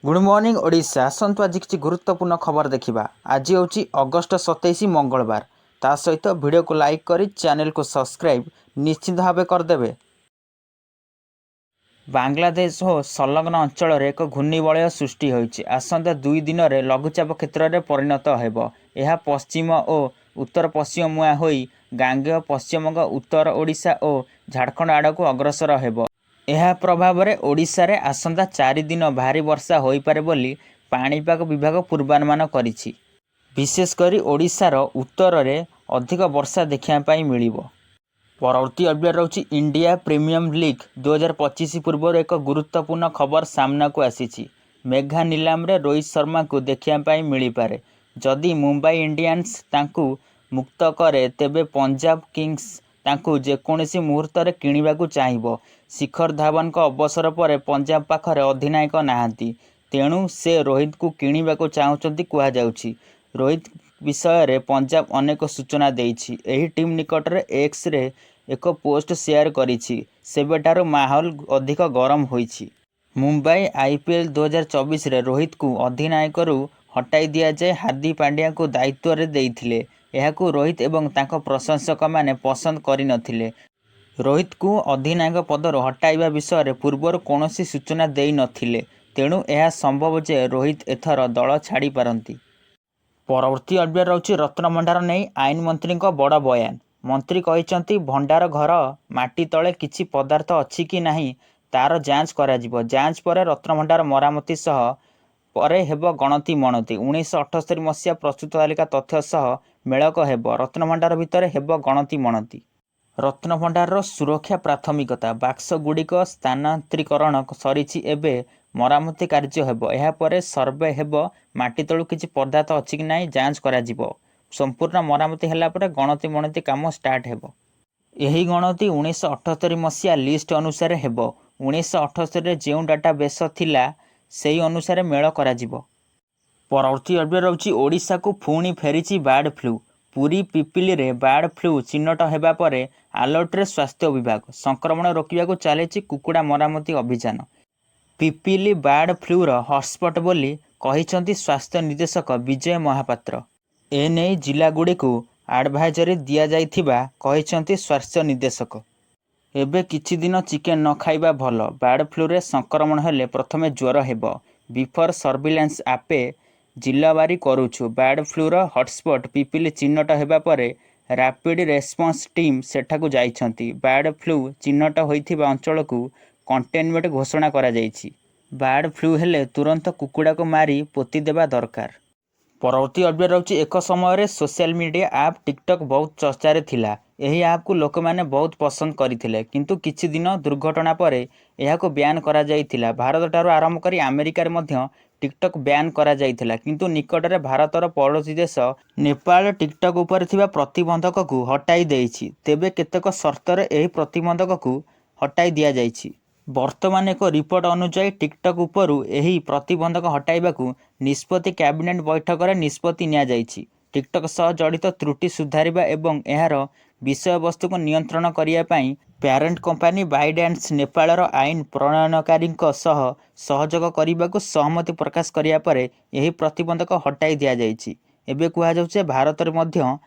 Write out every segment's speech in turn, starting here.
Good morning Odisha. ଆସନ୍ତୁ, ଆଜି କିଛି ଗୁରୁତ୍ୱପୂର୍ଣ୍ଣ ଖବର ଦେଖିବା। ଆଜି ହେଉଛି ଅଗଷ୍ଟ 27, ମଙ୍ଗଳବାର। ତା ସହିତ ଭିଡ଼ିଓକୁ ଲାଇକ୍ କରି ଚ୍ୟାନେଲକୁ ସବସ୍କ୍ରାଇବ୍ ନିଶ୍ଚିତ ଭାବେ କରିଦେବେ। ବାଂଲାଦେଶ ଓ ସଂଲଗ୍ନ ଅଞ୍ଚଳରେ ଏକ ଘୂର୍ଣ୍ଣିବଳୟ ସୃଷ୍ଟି ହୋଇଛି। ଆସନ୍ତା 2 ଦିନରେ ଲଘୁଚାପ କ୍ଷେତ୍ରରେ ପରିଣତ ହେବ। ଏହା ପଶ୍ଚିମ ଓ ଉତ୍ତର ପଶ୍ଚିମ ମୁହାଁ ହୋଇ ଗାଙ୍ଗେୟ ପଶ୍ଚିମବଙ୍ଗ, ଉତ୍ତର ଓଡ଼ିଶା ଓ ଝାଡ଼ଖଣ୍ଡ ଆଡ଼କୁ ଅଗ୍ରସର ହେବ। ଏହା ପ୍ରଭାବରେ ଓଡ଼ିଶାରେ ଆସନ୍ତା 4 ଦିନ ଭାରୀ ବର୍ଷା ହୋଇପାରେ ବୋଲି ପାଣିପାଗ ବିଭାଗ ପୂର୍ବାନୁମାନ କରିଛି। ବିଶେଷକରି ଓଡ଼ିଶାର ଉତ୍ତରରେ ଅଧିକ ବର୍ଷା ଦେଖିବା ପାଇଁ ମିଳିବ। ପରବର୍ତ୍ତୀ ଅପଡେଟ୍ ରହୁଛି, ଇଣ୍ଡିଆ ପ୍ରିମିୟର ଲିଗ୍ 2025 ପୂର୍ବରୁ ଏକ ଗୁରୁତ୍ୱପୂର୍ଣ୍ଣ ଖବର ସାମ୍ନାକୁ ଆସିଛି। ମେଗା ନିଲାମରେ ରୋହିତ ଶର୍ମାଙ୍କୁ ଦେଖିବା ପାଇଁ ମିଳିପାରେ। ଯଦି ମୁମ୍ବାଇ ଇଣ୍ଡିଆନ୍ସ ତାଙ୍କୁ ମୁକ୍ତ କରେ, ତେବେ ପଞ୍ଜାବ କିଙ୍ଗସ୍ ତାଙ୍କୁ ଯେକୌଣସି ମୁହୂର୍ତ୍ତରେ କିଣିବାକୁ ଚାହିଁବ। ଶିଖର ଧାୱନଙ୍କ ଅବସର ପରେ ପଞ୍ଜାବ ପାଖରେ ଅଧିନାୟକ ନାହାନ୍ତି, ତେଣୁ ସେ ରୋହିତଙ୍କୁ କିଣିବାକୁ ଚାହୁଁଛନ୍ତି କୁହାଯାଉଛି। ରୋହିତ ବିଷୟରେ ପଞ୍ଜାବ ଅନେକ ସୂଚନା ଦେଇଛି। ଏହି ଟିମ୍ ନିକଟରେ ଏକ୍ସରେ ଏକ ପୋଷ୍ଟ ସେୟାର କରିଛି, ସେବେଠାରୁ ମାହୋଲ ଅଧିକ ଗରମ ହୋଇଛି। ମୁମ୍ବାଇ ଆଇପିଏଲ୍ 2024ରେ ରୋହିତଙ୍କୁ ଅଧିନାୟକରୁ ହଟାଇ ଦିଆଯାଇ ହାର୍ଦ୍ଦିକ ପାଣ୍ଡ୍ୟାଙ୍କୁ ଦାୟିତ୍ୱରେ ଦେଇଥିଲେ। ଏହାକୁ ରୋହିତ ଏବଂ ତାଙ୍କ ପ୍ରଶଂସକମାନେ ପସନ୍ଦ କରିନଥିଲେ। ରୋହିତଙ୍କୁ ଅଧିନାୟକ ପଦରୁ ହଟାଇବା ବିଷୟରେ ପୂର୍ବରୁ କୌଣସି ସୂଚନା ଦେଇ ନଥିଲେ। ତେଣୁ ଏହା ସମ୍ଭବ ଯେ ରୋହିତ ଏଥର ଦଳ ଛାଡ଼ିପାରନ୍ତି। ପରବର୍ତ୍ତୀ ଅପଡେଟ୍ ରହୁଛି, ରତ୍ନଭଣ୍ଡାର ନେଇ ଆଇନ ମନ୍ତ୍ରୀଙ୍କ ବଡ଼ ବୟାନ। ମନ୍ତ୍ରୀ କହିଛନ୍ତି, ଭଣ୍ଡାର ଘର ମାଟି ତଳେ କିଛି ପଦାର୍ଥ ଅଛି କି ନାହିଁ ତାର ଯାଞ୍ଚ କରାଯିବ। ଯାଞ୍ଚ ପରେ ରତ୍ନଭଣ୍ଡାର ମରାମତି ସହ ପରେ ହେବ ଗଣତି ମଣତି। 1978 ମସିହା ପ୍ରସ୍ତୁତ ତାଲିକା ତଥ୍ୟ ସହ ମେଳକ ହେବ। ରତ୍ନଭଣ୍ଡାର ଭିତରେ ହେବ ଗଣତି ମଣତି। ରତ୍ନଭଣ୍ଡାରର ସୁରକ୍ଷା ପ୍ରାଥମିକତା। ବାକ୍ସଗୁଡ଼ିକ ସ୍ଥାନାନ୍ତରୀକରଣ ସରିଛି, ଏବେ ମରାମତି କାର୍ଯ୍ୟ ହେବ। ଏହାପରେ ସର୍ଭେ ହେବ, ମାଟି ତଳୁ କିଛି ପଦାର୍ଥ ଅଛି କି ନାହିଁ ଯାଞ୍ଚ କରାଯିବ। ସମ୍ପୂର୍ଣ୍ଣ ମରାମତି ହେଲା ପରେ ଗଣତି ମଣତି କାମ ଷ୍ଟାର୍ଟ ହେବ। ଏହି ଗଣତି 1978 ମସିହା ଲିଷ୍ଟ ଅନୁସାରେ ହେବ। 1978ରେ ଯେଉଁ ଡାଟା ବେସ ଥିଲା, ସେହି ଅନୁସାରେ ମେଳ କରାଯିବ। ପରବର୍ତ୍ତୀ ଅପଡେଟ୍ ରହୁଛି, ଓଡ଼ିଶାକୁ ପୁଣି ଫେରିଛି ବାର୍ଡ ଫ୍ଲୁ। ପୁରୀ ପିପିଲିରେ ବାର୍ଡ ଫ୍ଲୁ ଚିହ୍ନଟ ହେବା ପରେ ଆଲର୍ଟରେ ସ୍ୱାସ୍ଥ୍ୟ ବିଭାଗ। ସଂକ୍ରମଣ ରୋକିବାକୁ ଚାଲିଛି କୁକୁଡ଼ା ମରାମତି ଅଭିଯାନ। ପିପିଲି ବାର୍ଡ ଫ୍ଲୁର ହଟସ୍ପଟ ବୋଲି କହିଛନ୍ତି ସ୍ୱାସ୍ଥ୍ୟ ନିର୍ଦ୍ଦେଶକ ବିଜୟ ମହାପାତ୍ର। ଏନେଇ ଜିଲ୍ଲାଗୁଡ଼ିକୁ ଆଡଭାଇଜରି ଦିଆଯାଇଥିବା କହିଛନ୍ତି ସ୍ୱାସ୍ଥ୍ୟ ନିର୍ଦ୍ଦେଶକ। ଏବେ କିଛି ଦିନ ଚିକେନ ନ ଖାଇବା ଭଲ। ବାର୍ଡ ଫ୍ଲୁରେ ସଂକ୍ରମଣ ହେଲେ ପ୍ରଥମେ ଜ୍ୱର ହେବ। ବିଫୋର ସର୍ଭିଲାନ୍ସ ଆପେ ଜିଲ୍ଲାୱାରୀ କରୁଛୁ। ବାର୍ଡ ଫ୍ଲୁର ହଟସ୍ପଟ ପିପିଲି ଚିହ୍ନଟ ହେବା ପରେ ରାପିଡ ରେସପନ୍ସ ଟିମ୍ ସେଠାକୁ ଯାଇଛନ୍ତି। ବାର୍ଡ ଫ୍ଲୁ ଚିହ୍ନଟ ହୋଇଥିବା ଅଞ୍ଚଳକୁ କଣ୍ଟେନମେଣ୍ଟ ଘୋଷଣା କରାଯାଇଛି। ବାର୍ଡ ଫ୍ଲୁ ହେଲେ ତୁରନ୍ତ କୁକୁଡ଼ାକୁ ମାରି ପୋତିଦେବା ଦରକାର। ପରବର୍ତ୍ତୀ ଅପଡେଟ୍ ରହୁଛି, ଏକ ସମୟରେ ସୋସିଆଲ ମିଡିଆ ଆପ୍ ଟିକଟକ୍ ବହୁତ ଚର୍ଚ୍ଚାରେ ଥିଲା। ଏହି ଆପ୍କୁ ଲୋକମାନେ ବହୁତ ପସନ୍ଦ କରିଥିଲେ। କିନ୍ତୁ କିଛି ଦିନ ଦୁର୍ଘଟଣା ପରେ ଏହାକୁ ବ୍ୟାନ୍ କରାଯାଇଥିଲା। ଭାରତଠାରୁ ଆରମ୍ଭ କରି ଆମେରିକାରେ ମଧ୍ୟ ଟିକଟକ୍ ବ୍ୟାନ୍ କରାଯାଇଥିଲା। କିନ୍ତୁ ନିକଟରେ ଭାରତର ପଡ଼ୋଶୀ ଦେଶ ନେପାଳ ଟିକଟକ୍ ଉପରେ ଥିବା ପ୍ରତିବନ୍ଧକକୁ ହଟାଇ ଦେଇଛି। ତେବେ କେତେକ ସର୍ତ୍ତରେ ଏହି ପ୍ରତିବନ୍ଧକକୁ ହଟାଇ ଦିଆଯାଇଛି। ବର୍ତ୍ତମାନ ଏକ ରିପୋର୍ଟ ଅନୁଯାୟୀ, ଟିକଟକ୍ ଉପରୁ ଏହି ପ୍ରତିବନ୍ଧକ ହଟାଇବାକୁ ନିଷ୍ପତ୍ତି କ୍ୟାବିନେଟ ବୈଠକରେ ନିଷ୍ପତ୍ତି ନିଆଯାଇଛି। ଟିକଟକ୍ ସହ ଜଡ଼ିତ ତ୍ରୁଟି ସୁଧାରିବା ଏବଂ ଏହାର ବିଷୟବସ୍ତୁକୁ ନିୟନ୍ତ୍ରଣ କରିବା ପାଇଁ ପ୍ୟାରେଣ୍ଟ କମ୍ପାନୀ ବାଇଟଡାନ୍ସ ନେପାଳର ଆଇନ ପ୍ରଣୟନକାରୀଙ୍କ ସହ ସହଯୋଗ କରିବାକୁ ସହମତି ପ୍ରକାଶ କରିବା ପରେ ଏହି ପ୍ରତିବନ୍ଧକ ହଟାଇ ଦିଆଯାଇଛି। ଏବେ କୁହାଯାଉଛି ଯେ ଭାରତରେ ମଧ୍ୟ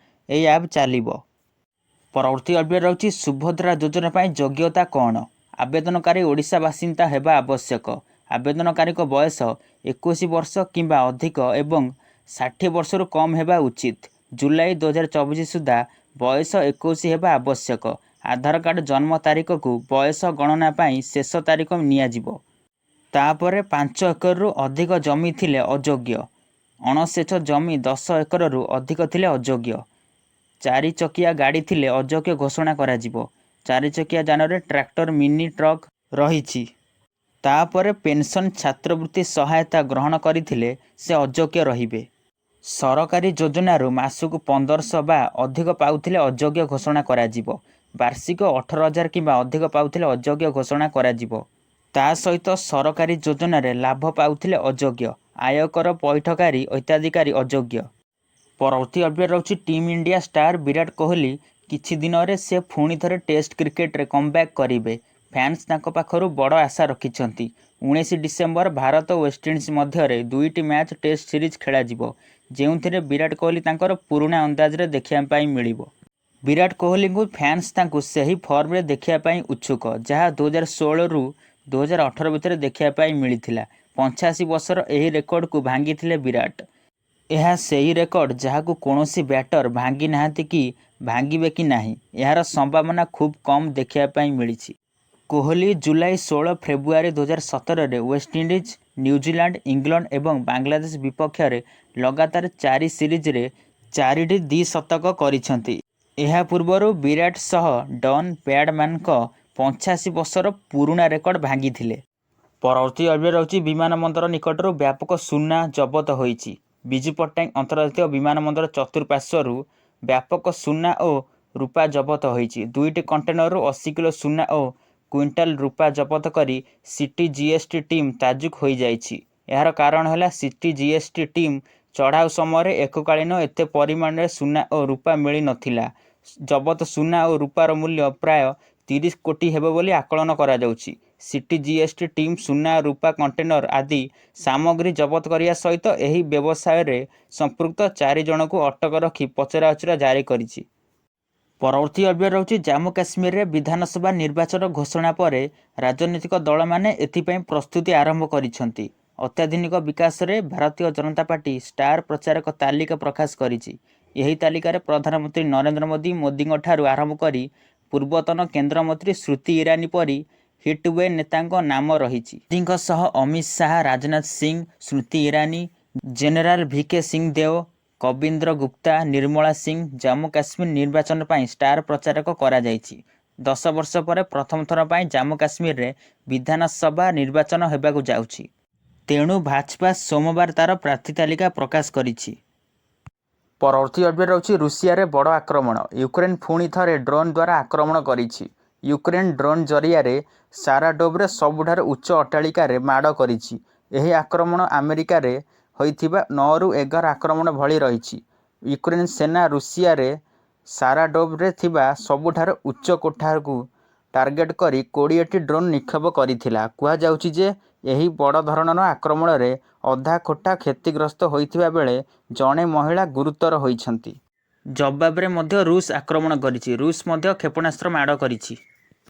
ଏହି ଆପ୍ ଚାଲିବ। ପରବର୍ତ୍ତୀ ଅପଡେଟ୍ ରହୁଛି, ସୁଭଦ୍ରା ଯୋଜନା ପାଇଁ ଯୋଗ୍ୟତା କ'ଣ? ଆବେଦନକାରୀ ଓଡ଼ିଶା ବାସିନ୍ଦା ହେବା ଆବଶ୍ୟକ। ଆବେଦନକାରୀଙ୍କ ବୟସ 21 ବର୍ଷ କିମ୍ବା ଅଧିକ ଏବଂ 60 ବର୍ଷରୁ କମ୍ ହେବା ଉଚିତ। ଜୁଲାଇ 2024 ସୁଦ୍ଧା ବୟସ 21 ହେବା ଆବଶ୍ୟକ। ଆଧାର କାର୍ଡ ଜନ୍ମ ତାରିଖକୁ ବୟସ ଗଣନା ପାଇଁ ଶେଷ ତାରିଖ ନିଆଯିବ। ତାପରେ 5 ଏକରରୁ ଅଧିକ ଜମି ଥିଲେ ଅଯୋଗ୍ୟ। ଅଣସେଚ ଜମି 10 ଏକରରୁ ଅଧିକ ଥିଲେ ଅଯୋଗ୍ୟ। ଚାରି ଚକିଆ ଗାଡ଼ି ଥିଲେ ଅଯୋଗ୍ୟ ଘୋଷଣା କରାଯିବ। ଚାରିଚକିଆ ଯାନରେ ଟ୍ରାକ୍ଟର, ମିନି ଟ୍ରକ୍ ରହିଛି। ତାପରେ ପେନ୍ସନ୍, ଛାତ୍ରବୃତ୍ତି ସହାୟତା ଗ୍ରହଣ କରିଥିଲେ ସେ ଅଯୋଗ୍ୟ ରହିବେ। ସରକାରୀ ଯୋଜନାରୁ ମାସକୁ 1500 ବା ଅଧିକ ପାଉଥିଲେ ଅଯୋଗ୍ୟ ଘୋଷଣା କରାଯିବ। ବାର୍ଷିକ 18,000 କିମ୍ବା ଅଧିକ ପାଉଥିଲେ ଅଯୋଗ୍ୟ ଘୋଷଣା କରାଯିବ। ତା ସହିତ ସରକାରୀ ଯୋଜନାରେ ଲାଭ ପାଉଥିଲେ ଅଯୋଗ୍ୟ। ଆୟକର ପଇଠକାରୀ ହିତାଧିକାରୀ ଅଯୋଗ୍ୟ। ପରବର୍ତ୍ତୀ ଅପଡେଟ୍ ରହୁଛି, team India star Virat Kohli କିଛି ଦିନରେ ସେ ପୁଣି ଥରେ ଟେଷ୍ଟ କ୍ରିକେଟରେ କମବ୍ୟାକ୍ କରିବେ। ଫ୍ୟାନ୍ସ ତାଙ୍କ ପାଖରୁ ବଡ଼ ଆଶା ରଖିଛନ୍ତି। 19 ଡିସେମ୍ବର ଭାରତ ଓ ୱେଷ୍ଟଇଣ୍ଡିଜ୍ ମଧ୍ୟରେ ଦୁଇଟି ମ୍ୟାଚ୍ ଟେଷ୍ଟ ସିରିଜ୍ ଖେଳାଯିବ। ଯେଉଁଥିରେ ବିରାଟ କୋହଲି ତାଙ୍କର ପୁରୁଣା ଅନ୍ଦାଜରେ ଦେଖିବା ପାଇଁ ମିଳିବ। ବିରାଟ କୋହଲିଙ୍କୁ ଫ୍ୟାନ୍ସ ତାଙ୍କୁ ସେହି ଫର୍ମରେ ଦେଖିବା ପାଇଁ ଉତ୍ସୁକ, ଯାହା 2016 ରୁ 2018 ଭିତରେ ଦେଖିବା ପାଇଁ ମିଳିଥିଲା। 85 ବର୍ଷର ଏହି ରେକର୍ଡକୁ ଭାଙ୍ଗିଥିଲେ ବିରାଟ। ଏହା ସେହି ରେକର୍ଡ ଯାହାକୁ କୌଣସି ବ୍ୟାଟର ଭାଙ୍ଗି ନାହାନ୍ତି କି ଭାଙ୍ଗିବେ କି ନାହିଁ ଏହାର ସମ୍ଭାବନା ଖୁବ କମ ଦେଖିବା ପାଇଁ ମିଳିଛି। କୋହଲି ଜୁଲାଇ 16 ଫେବୃଆରୀ 2017 ରେ ୱେଷ୍ଟଇଣ୍ଡିଜ୍, ନ୍ୟୁଜିଲାଣ୍ଡ, ଇଂଲଣ୍ଡ ଏବଂ ବାଂଲାଦେଶ ବିପକ୍ଷରେ ଲଗାତାର ଚାରି ସିରିଜରେ ଚାରିଟି ଦ୍ୱିଶତକ କରିଛନ୍ତି। ଏହାପୂର୍ବରୁ ବିରାଟ ସହ ଡନ୍ ବ୍ରାଡମ୍ୟାନଙ୍କ 85 ବର୍ଷର ପୁରୁଣା ରେକର୍ଡ ଭାଙ୍ଗିଥିଲେ। ପରବର୍ତ୍ତୀ ଅପଡେଟ୍ ରହୁଛି, ବିମାନବନ୍ଦର ନିକଟରୁ ବ୍ୟାପକ ସୁନା ଜବତ ହୋଇଛି। ବିଜୁ ପଟ୍ଟନାୟକ ଅନ୍ତର୍ଜାତୀୟ ବିମାନବନ୍ଦର ଚତୁଃପାର୍ଶ୍ୱରୁ ବ୍ୟାପକ ସୁନା ଓ ରୁପା ଜବତ ହୋଇଛି। ଦୁଇଟି କଣ୍ଟେନରରୁ 80 କିଲୋ ସୁନା ଓ କ୍ୱିଣ୍ଟାଲ ରୁପା ଜବତ କରି ସିଟି ଜିଏସଟି ଟିମ୍ ତାଜୁକ ହୋଇଯାଇଛି। ଏହାର କାରଣ ହେଲା ସିଟି ଜିଏସଟି ଟିମ୍ ଚଢ଼ାଉ ସମୟରେ ଏକକାଳୀନ ଏତେ ପରିମାଣରେ ସୁନା ଓ ରୁପା ମିଳି ନ ଥିଲା। ଜବତ ସୁନା ଓ ରୁପାର ମୂଲ୍ୟ ପ୍ରାୟ 30 କୋଟି ହେବ ବୋଲି ଆକଳନ କରାଯାଉଛି। ସିଟି ଜିଏସଟି ଟିମ୍ ସୁନା, ରୁପା କଣ୍ଟେନର ଆଦି ସାମଗ୍ରୀ ଜବତ କରିବା ସହିତ ଏହି ବ୍ୟବସାୟରେ ସମ୍ପୃକ୍ତ ଚାରି ଜଣଙ୍କୁ ଅଟକ ରଖି ପଚରାଉଚରା ଜାରି କରିଛି। ପରବର୍ତ୍ତୀ ଅପଡେଟ୍ ରହୁଛି, ଜାମ୍ମୁ କାଶ୍ମୀରରେ ବିଧାନସଭା ନିର୍ବାଚନ ଘୋଷଣା ପରେ ରାଜନୈତିକ ଦଳମାନେ ଏଥିପାଇଁ ପ୍ରସ୍ତୁତି ଆରମ୍ଭ କରିଛନ୍ତି। ଅତ୍ୟାଧୁନିକ ବିକାଶରେ ଭାରତୀୟ ଜନତା ପାର୍ଟି ଷ୍ଟାର ପ୍ରଚାରକ ତାଲିକା ପ୍ରକାଶ କରିଛି। ଏହି ତାଲିକାରେ ପ୍ରଧାନମନ୍ତ୍ରୀ ନରେନ୍ଦ୍ର ମୋଦି ମୋଦିଙ୍କଠାରୁ ଆରମ୍ଭ କରି ପୂର୍ବତନ କେନ୍ଦ୍ରମନ୍ତ୍ରୀ ସ୍ମୃତି ଇରାନୀ ପରି ହିଟୱେ ନେତାଙ୍କ ନାମ ରହିଛି। ମୋଦିଙ୍କ ସହ ଅମିତ ଶାହା, ରାଜନାଥ ସିଂ, ସ୍ମୃତି ଇରାନୀ, ଜେନେରାଲ ଭି କେ ସିଂଦେଓ, କବିନ୍ଦ୍ର ଗୁପ୍ତା, ନିର୍ମଳା ସିଂ ଜାମ୍ମୁ କାଶ୍ମୀର ନିର୍ବାଚନ ପାଇଁ ଷ୍ଟାର ପ୍ରଚାରକ କରାଯାଇଛି। 10 ବର୍ଷ ପରେ ପ୍ରଥମ ଥର ପାଇଁ ଜାମ୍ମୁ କାଶ୍ମୀରରେ ବିଧାନସଭା ନିର୍ବାଚନ ହେବାକୁ ଯାଉଛି। ତେଣୁ ଭାଜପା ସୋମବାର ତାର ପ୍ରାର୍ଥୀ ତାଲିକା ପ୍ରକାଶ କରିଛି। ପରବର୍ତ୍ତୀ ଅପଡେଟ୍ ରହୁଛି, ରୁଷିଆରେ ବଡ଼ ଆକ୍ରମଣ। ୟୁକ୍ରେନ ପୁଣି ଥରେ ଡ୍ରୋନ୍ ଦ୍ୱାରା ଆକ୍ରମଣ କରିଛି। ୟୁକ୍ରେନ ଡ୍ରୋନ୍ ଜରିଆରେ ସାରାଟୋଭରେ ସବୁଠାରୁ ଉଚ୍ଚ ଅଟ୍ଟାଳିକାରେ ମାଡ଼ କରିଛି। ଏହି ଆକ୍ରମଣ ଆମେରିକାରେ ହୋଇଥିବା 9ରୁ 11 ଆକ୍ରମଣ ଭଳି ରହିଛି। ୟୁକ୍ରେନ ସେନା ରୁଷିଆରେ ସାରାଟୋଭରେ ଥିବା ସବୁଠାରୁ ଉଚ୍ଚ କୋଠାକୁ ଟାର୍ଗେଟ କରି 20ଟି ଡ୍ରୋନ୍ ନିକ୍ଷେପ କରିଥିଲା। କୁହାଯାଉଛି ଯେ ଏହି ବଡ଼ ଧରଣର ଆକ୍ରମଣରେ ଅଧା କୋଠା କ୍ଷତିଗ୍ରସ୍ତ ହୋଇଥିବା ବେଳେ ଜଣେ ମହିଳା ଗୁରୁତର ହୋଇଛନ୍ତି। ଜବାବରେ ମଧ୍ୟ ରୁଷ ଆକ୍ରମଣ କରିଛି। ରୁଷ ମଧ୍ୟ କ୍ଷେପଣାସ୍ତ୍ର ମାଡ଼ କରିଛି।